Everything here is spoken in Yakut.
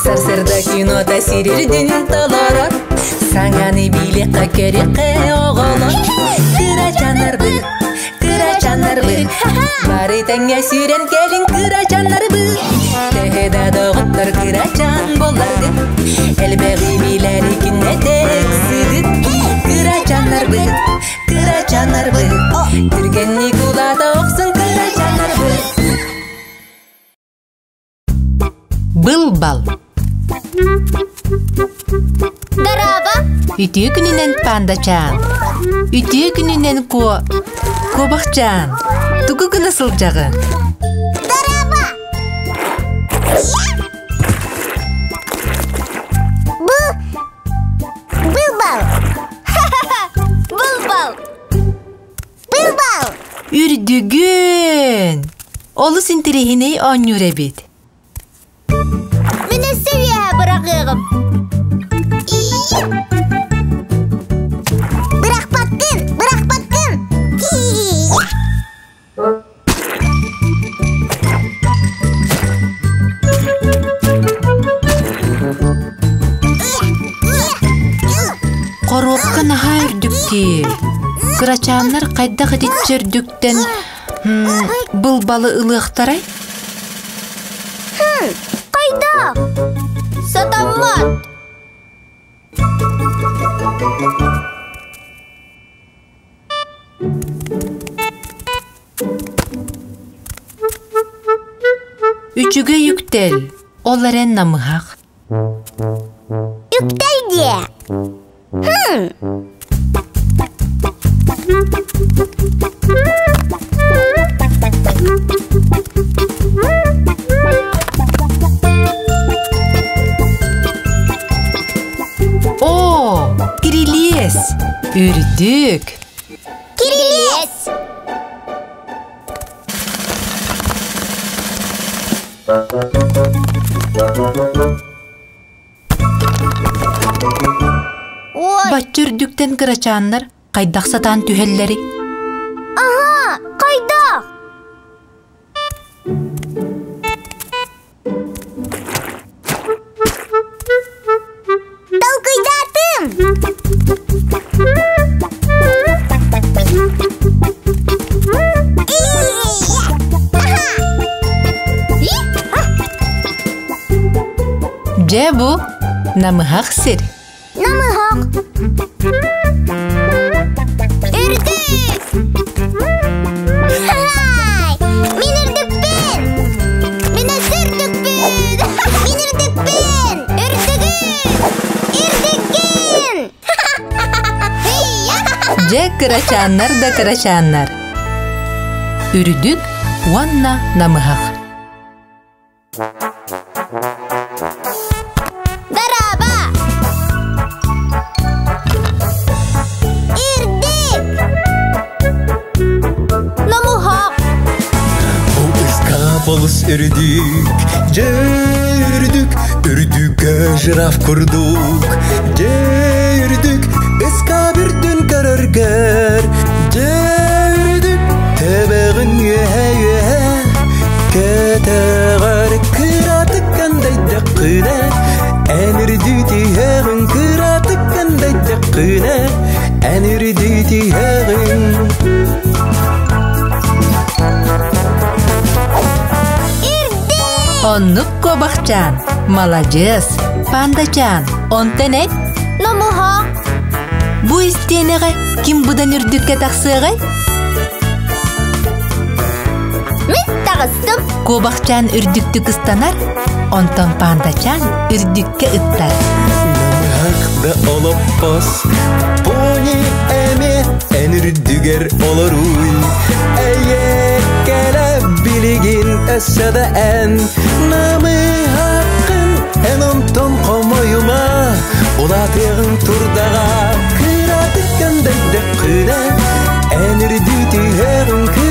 Сарсыарда кинота сирирдин толорор Саҥаны билиэххэ көрүөххэ оҕолор Кырачаннарбыт, кырачаннарбыт Бары тэҥҥэ сүүрэн кэлиҥ кырачаннарбыт Төһө да доҕоттор кырачан буолларгыт Элбэҕи билэри күннэтэ ыксыгыт Кырачаннарбыт, кырачаннарбыт Түргэнник улаата охсун кырачаннарбыт Был-бал. Дороба! Үтүө күнүнэн пандачаан. Үтүө күнүнэн куо... Куобахчаан. Тугу гына сылдьаҕын? Дороба! Бу... Был-бал! Был-бал! Был-бал! Үрдүгүн! Олус интэриэһинэй оонньуур эбит. Мин өссө үөһэ быраҕыаҕым. Бырахпаккын! Бырахпаккын! Хоруопка наһаа үрдүктүү. Кырачааннар хайдах итиччэ үрдүктэн былбалы ылыахтарай? Хайдах? Сатаммат. Үчүгэй үктэл, ол эрэн намыһах. Үктэл диэ. Хм. О, кирилиэс! Үрдүк! Кирилиэс! Ой! Бачча үрдүктэн кырачааннар хайдах сатаан түһэллэрий? Аһаа, хайдах? Толкуйдаатым! Дьэ бу намыһах сир. Намыһах. Үрдүк! Хай! Мин үрдүкпүн! Мин өссө үрдүкпүн! Мин үрдүкпүн! Үрдүгүн! Үрдүккүн! Дьэ кырачааннар да кырачааннар. Үрдүк уонна намыһах. Дороба! Ирдик! Намыһах! Олус үрдүк, дьэ үрдүк, үрдүккэ жираф курдук. Дьэ үрдүк, ыскаап үрдүн көрөргөр. Дьэ үрдүк, төбөҕүн үөһэ-үөһэ Көтөҕөр кыратык кандайдаххына, эн үрдүү түһэҕин кыратык кандайдаххына, эн үрдүү түһэҕин. Оннук куобахчаан, маладьыас, пандачаан, онтон эт? Намыһах. Бу истиэнэҕэ ким быдан үрдүккэ тахсыаҕай? Мин таҕыстым. Куобахчаан үрдүктүк ыстанар, онтон пандачаан үрдүккэ ыттар. Намыһах да олоппос, пони эмиэ эн үрдүгэр олоруй. Эйиэккэлэ билигин өссө да эн намыһаххын, эн онтон хомойума, улаатыаҕыҥ турдаҕа, кыратык көндөйдөххүнэ, эн үрдүү түһэҕин.